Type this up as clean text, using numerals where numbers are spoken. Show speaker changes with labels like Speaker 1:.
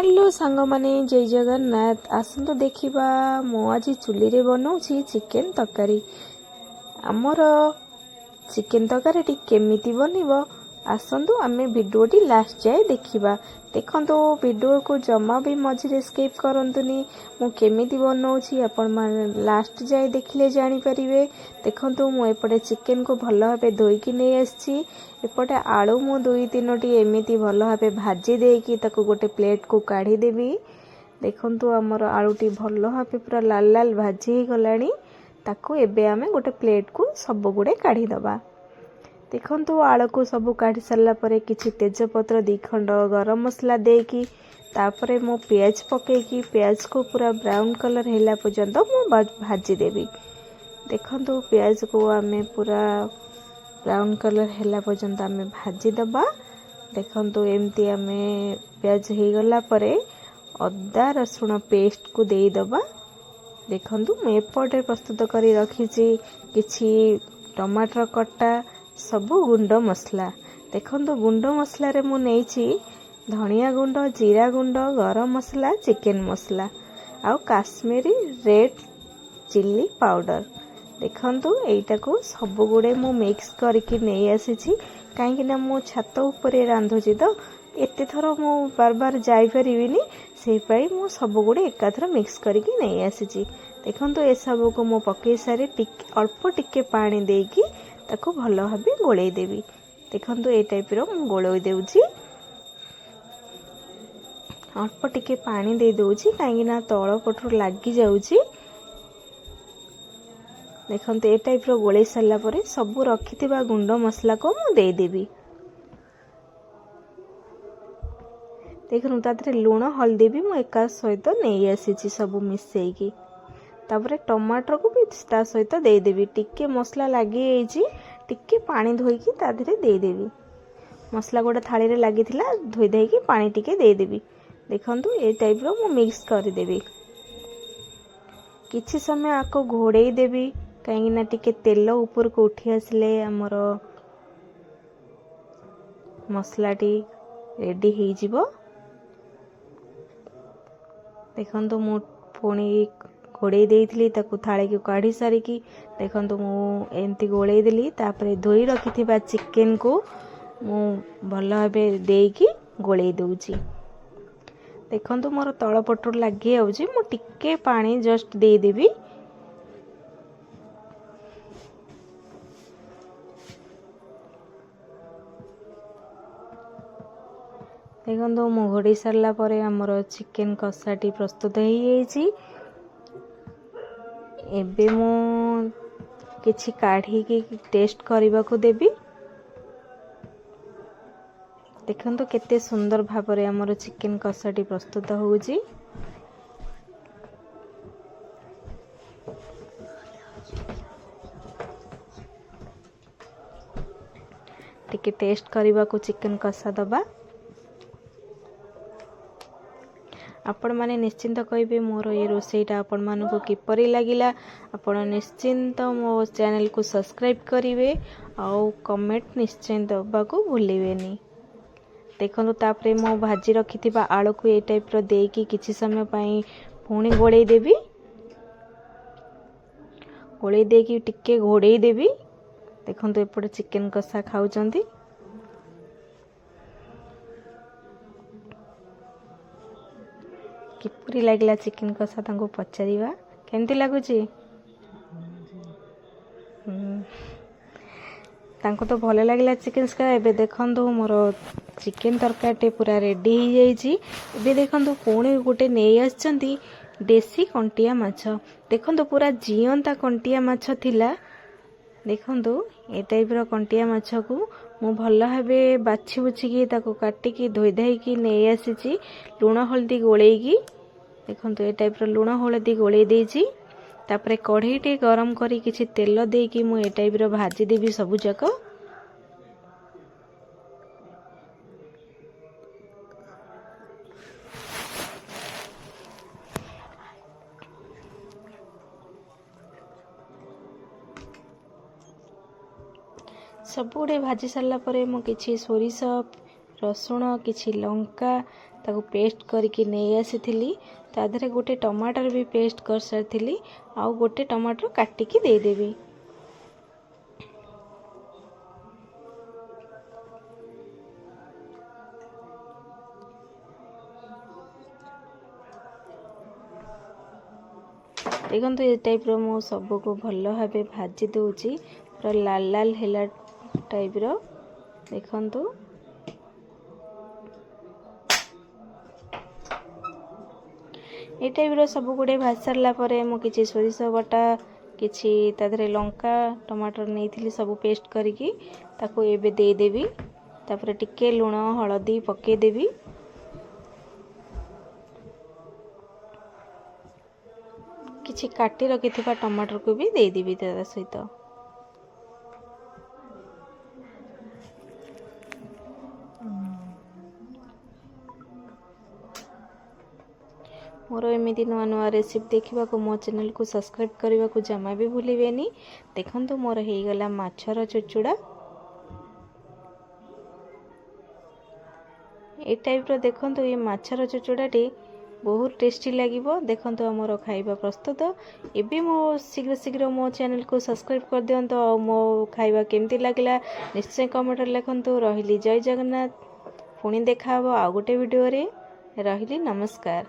Speaker 1: Hello ସାଙ୍ଗମାନେ, ଜୟ ଜଗନ୍ନାଥ। ଆସନ୍ତୁ ଦେଖିବା, ମୁଁ ଆଜି ଚୁଲିରେ ବନାଉଛି ଚିକେନ୍ ତରକାରୀ। ଆମର ଚିକେନ୍ ତରକାରୀଟି କେମିତି ବନିବ, ଆସନ୍ତୁ ଆମେ ଭିଡ଼ିଓଟି ଲାଷ୍ଟ ଯାଏ ଦେଖିବା। ଦେଖନ୍ତୁ, ଭିଡ଼ିଓକୁ ଜମା ବି ମଝିରେ ସ୍କିପ୍ କରନ୍ତୁନି। ମୁଁ କେମିତି ବନାଉଛି ଆପଣମାନେ ଲାଷ୍ଟ ଯାଏ ଦେଖିଲେ ଜାଣିପାରିବେ। ଦେଖନ୍ତୁ, ମୁଁ ଏପଟେ ଚିକେନକୁ ଭଲ ଭାବେ ଧୋଇକି ନେଇ ଆସିଛି। ଏପଟେ ଆଳୁ ମୁଁ ଦୁଇ ତିନୋଟି ଏମିତି ଭଲ ଭାବେ ଭାଜି ଦେଇକି ତାକୁ ଗୋଟେ ପ୍ଲେଟ୍କୁ କାଢ଼ିଦେବି। ଦେଖନ୍ତୁ, ଆମର ଆଳୁଟି ଭଲ ଭାବେ ପୁରା ଲାଲ ଲାଲ ଭାଜି ହେଇଗଲାଣି। ତାକୁ ଏବେ ଆମେ ଗୋଟେ ପ୍ଲେଟ୍କୁ ସବୁଗୁଡ଼େ କାଢ଼ିଦେବା। ଦେଖନ୍ତୁ, ଆଳୁକୁ ସବୁ କାଢ଼ି ସାରିଲା ପରେ କିଛି ତେଜପତ୍ର, ଦୁଇ ଖଣ୍ଡ ଗରମ ମସଲା ଦେଇକି ତାପରେ ମୁଁ ପିଆଜ ପକାଇକି ପିଆଜକୁ ପୁରା ବ୍ରାଉନ୍ କଲର୍ ହେଲା ପର୍ଯ୍ୟନ୍ତ ମୁଁ ଭାଜିଦେବି। ଦେଖନ୍ତୁ, ପିଆଜକୁ ଆମେ ପୁରା ବ୍ରାଉନ୍ କଲର୍ ହେଲା ପର୍ଯ୍ୟନ୍ତ ଆମେ ଭାଜିଦେବା। ଦେଖନ୍ତୁ, ଏମିତି ଆମେ ପିଆଜ ହେଇଗଲା ପରେ ଅଦା ରସୁଣ ପେଷ୍ଟକୁ ଦେଇଦେବା। ଦେଖନ୍ତୁ, ମୁଁ ଏପଟେ ପ୍ରସ୍ତୁତ କରି ରଖିଛି କିଛି ଟମାଟର କଟା, ସବୁ ଗୁଣ୍ଡ ମସଲା। ଦେଖନ୍ତୁ, ଗୁଣ୍ଡ ମସଲାରେ ମୁଁ ନେଇଛି ଧନିଆ ଗୁଣ୍ଡ, ଜିରା ଗୁଣ୍ଡ, ଗରମ ମସଲା, ଚିକେନ୍ ମସଲା ଆଉ କାଶ୍ମୀରୀ ରେଡ୍ ଚିଲି ପାଉଡ଼ର। ଦେଖନ୍ତୁ, ଏଇଟାକୁ ସବୁଗୁଡ଼େ ମୁଁ ମିକ୍ସ କରିକି ନେଇ ଆସିଛି, କାହିଁକିନା ମୁଁ ଛାତ ଉପରେ ରାନ୍ଧୁଛି ତ ଏତେ ଥର ମୁଁ ବାର ବାର ଯାଇପାରିବିନି। ସେଇପାଇଁ ମୁଁ ସବୁଗୁଡ଼େ ଏକାଥର ମିକ୍ସ କରିକି ନେଇ ଆସିଛି। ଦେଖନ୍ତୁ, ଏସବୁକୁ ମୁଁ ପକାଇ ସାରି ଟିକେ ଅଳ୍ପ ଟିକେ ପାଣି ଦେଇକି ତାକୁ ଭଲ ଭାବେ ଗୋଳେଇ ଦେବି। ଦେଖନ୍ତୁ, ଏ ଟାଇପ୍ର ମୁଁ ଗୋଳେଇ ଦେଉଛି। ଅଳ୍ପ ଟିକେ ପାଣି ଦେଇ ଦେଉଛି, କାହିଁକିନା ତଳ ପଟରୁ ଲାଗିଯାଉଛି। ଦେଖନ୍ତୁ, ଏ ଟାଇପ୍ର ଗୋଳେଇ ସାରିଲା ପରେ ସବୁ ରଖିଥିବା ଗୁଣ୍ଡ ମସଲାକୁ ମୁଁ ଦେଇଦେବି। ଦେଖନ୍ତୁ, ତା ଦେହରେ ଲୁଣ ହଳଦୀ ବି ମୁଁ ଏକା ସହିତ ନେଇ ଆସିଛି ସବୁ ମିଶେଇକି। ତାପରେ ଟମାଟରକୁ ବି ତା ସହିତ ଦେଇଦେବି। ଟିକେ ମସଲା ଲାଗିଯାଇଛି, ଟିକେ ପାଣି ଧୋଇକି ତା ଦେହରେ ଦେଇଦେବି। ମସଲା ଗୋଟେ ଥାଳିରେ ଲାଗିଥିଲା, ଧୋଇ ଦେଇକି ପାଣି ଟିକେ ଦେଇଦେବି। ଦେଖନ୍ତୁ, ଏ ଟାଇପ୍ର ମୁଁ ମିକ୍ସ କରିଦେବି। କିଛି ସମୟ ଆକୁ ଘୋଡ଼େଇ ଦେବି, କାହିଁକିନା ଟିକେ ତେଲ ଉପରକୁ ଉଠି ଆସିଲେ ଆମର ମସଲାଟି ରେଡ଼ି ହେଇଯିବ। ଦେଖନ୍ତୁ, ମୁଁ ପୁଣି ଘୋଡ଼େଇ ଦେଇଥିଲି, ତାକୁ ଥାଳିକୁ କାଢ଼ି ସାରିକି ଦେଖନ୍ତୁ ମୁଁ ଏମିତି ଗୋଳେଇ ଦେଲି। ତାପରେ ଧୋଇ ରଖିଥିବା ଚିକେନକୁ ମୁଁ ଭଲ ଭାବେ ଦେଇକି ଗୋଳେଇ ଦେଉଛି। ଦେଖନ୍ତୁ, ମୋର ତଳ ପଟରୁ ଲାଗିଯାଉଛି, ମୁଁ ଟିକେ ପାଣି ଜଷ୍ଟ ଦେଇଦେବି। ଦେଖନ୍ତୁ, ମୁଁ ଘୋଡ଼େଇ ସାରିଲା ପରେ ଆମର ଚିକେନ୍ କଷାଟି ପ୍ରସ୍ତୁତ ହେଇଯାଇଛି। ଏବେ ମୁଁ କିଛି କାଢ଼ିକି ଟେଷ୍ଟ କରିବାକୁ ଦେବି। ଦେଖନ୍ତୁ, କେତେ ସୁନ୍ଦର ଭାବରେ ଆମର ଚିକେନ୍ କଷାଟି ପ୍ରସ୍ତୁତ ହେଉଛି। ଟିକେ ଟେଷ୍ଟ କରିବାକୁ ଚିକେନ୍ କଷା ଦେବା। ଆପଣମାନେ ନିଶ୍ଚିନ୍ତ କହିବେ ମୋର ଏ ରୋଷେଇଟା ଆପଣମାନଙ୍କୁ କିପରି ଲାଗିଲା। ଆପଣ ନିଶ୍ଚିନ୍ତ ମୋ ଚ୍ୟାନେଲକୁ ସବସ୍କ୍ରାଇବ୍ କରିବେ ଆଉ କମେଣ୍ଟ ନିଶ୍ଚୟ ଦେବାକୁ ଭୁଲିବେନି। ଦେଖନ୍ତୁ, ତାପରେ ମୁଁ ଭାଜି ରଖିଥିବା ଆଳୁକୁ ଏ ଟାଇପ୍ର ଦେଇକି କିଛି ସମୟ ପାଇଁ ପୁଣି ଗୋଳେଇ ଦେବି। ଗୋଳେଇ ଦେଇକି ଟିକେ ଘୋଡ଼େଇ ଦେବି। ଦେଖନ୍ତୁ, ଏପଟେ ଚିକେନ୍ କଷା ଖାଉଛନ୍ତି। କିପରି ଲାଗିଲା ଚିକେନ୍ କଷା ତାଙ୍କୁ ପଚାରିବା। କେମିତି ଲାଗୁଛି? ତାଙ୍କୁ ତ ଭଲ ଲାଗିଲା ଚିକେନ୍ କଷା। ଏବେ ଦେଖନ୍ତୁ, ମୋର ଚିକେନ୍ ତରକାରୀଟି ପୁରା ରେଡ଼ି ହେଇଯାଇଛି। ଏବେ ଦେଖନ୍ତୁ, ପୁଣି ଗୋଟେ ନେଇ ଆସିଛନ୍ତି ଦେଶୀ କଣ୍ଟିଆ ମାଛ। ଦେଖନ୍ତୁ, ପୁରା ଜିଅନ୍ତା କଣ୍ଟିଆ ମାଛ ଥିଲା। ଦେଖନ୍ତୁ, ଏ ଟାଇପ୍ର କଣ୍ଟିଆ ମାଛକୁ ମୁଁ ଭଲ ଭାବେ ବାଛି ବୁଛିକି ତାକୁ କାଟିକି ଧୋଇ ଧାଇକି ନେଇ ଆସିଛି ଲୁଣ ହଳଦୀ ଗୋଳେଇକି। ଦେଖନ୍ତୁ, ଏ ଟାଇପ୍ର ଲୁଣ ହଳଦୀ ଗୋଳେଇ ଦେଇଛି। ତାପରେ କଢ଼େଇଟି ଗରମ କରି କିଛି ତେଲ ଦେଇକି ମୁଁ ଏ ଟାଇପ୍ର ଭାଜିଦେବି ସବୁଯାକ। ସବୁଗୁଡ଼ିଏ ଭାଜି ସାରିଲା ପରେ ମୁଁ କିଛି ସୋରିଷ, ରସୁଣ, କିଛି ଲଙ୍କା ତାକୁ ପେଷ୍ଟ କରିକି ନେଇ ଆସିଥିଲି। ତା ଦେହରେ ଗୋଟେ ଟମାଟର ବି ପେଷ୍ଟ କରିସାରିଥିଲି, ଆଉ ଗୋଟେ ଟମାଟର କାଟିକି ଦେଇଦେବି। ଦେଖନ୍ତୁ, ଏ ଟାଇପ୍ର ମୁଁ ସବୁକୁ ଭଲ ଭାବେ ଭାଜି ଦେଉଛି, ପୁରା ଲାଲ ଲାଲ ହେଲା ଟାଇପ୍ର। ଦେଖନ୍ତୁ, ଏ ଟାଇପ୍ର ସବୁ ଗୁଡ଼ିଏ ଭାଜି ସାରିଲା ପରେ ମୁଁ କିଛି ସୋରିଷ ବଟା, କିଛି ତା ଦେହରେ ଲଙ୍କା, ଟମାଟର ନେଇଥିଲି ସବୁ ପେଷ୍ଟ କରିକି, ତାକୁ ଏବେ ଦେଇଦେବି। ତାପରେ ଟିକେ ଲୁଣ ହଳଦୀ ପକାଇଦେବି। କିଛି କାଟି ରଖିଥିବା ଟମାଟରକୁ ବି ଦେଇଦେବି ତା ସହିତ। ମୋର ଏମିତି ନୂଆ ନୂଆ ରେସିପି ଦେଖିବାକୁ ମୋ ଚ୍ୟାନେଲକୁ ସବସ୍କ୍ରାଇବ୍ କରିବାକୁ ଜମା ବି ଭୁଲିବେନି। ଦେଖନ୍ତୁ, ମୋର ହେଇଗଲା ମାଛର ଚୁଚୁଡ଼ା। ଏ ଟାଇପ୍ର ଦେଖନ୍ତୁ, ଏ ମାଛର ଚୁଚୁଡ଼ାଟି ବହୁତ ଟେଷ୍ଟି ଲାଗିବ। ଦେଖନ୍ତୁ, ଆମର ଖାଇବା ପ୍ରସ୍ତୁତ। ଏବେ ମୋ ଶୀଘ୍ର ଶୀଘ୍ର ମୋ ଚ୍ୟାନେଲକୁ ସବସ୍କ୍ରାଇବ୍ କରିଦିଅନ୍ତୁ, ଆଉ ମୋ ଖାଇବା କେମିତି ଲାଗିଲା ନିଶ୍ଚୟ କମେଣ୍ଟରେ ଲେଖନ୍ତୁ। ରହିଲି, ଜୟ ଜଗନ୍ନାଥ। ପୁଣି ଦେଖାହେବ ଆଉ ଗୋଟେ ଭିଡ଼ିଓରେ। ରହିଲି, ନମସ୍କାର।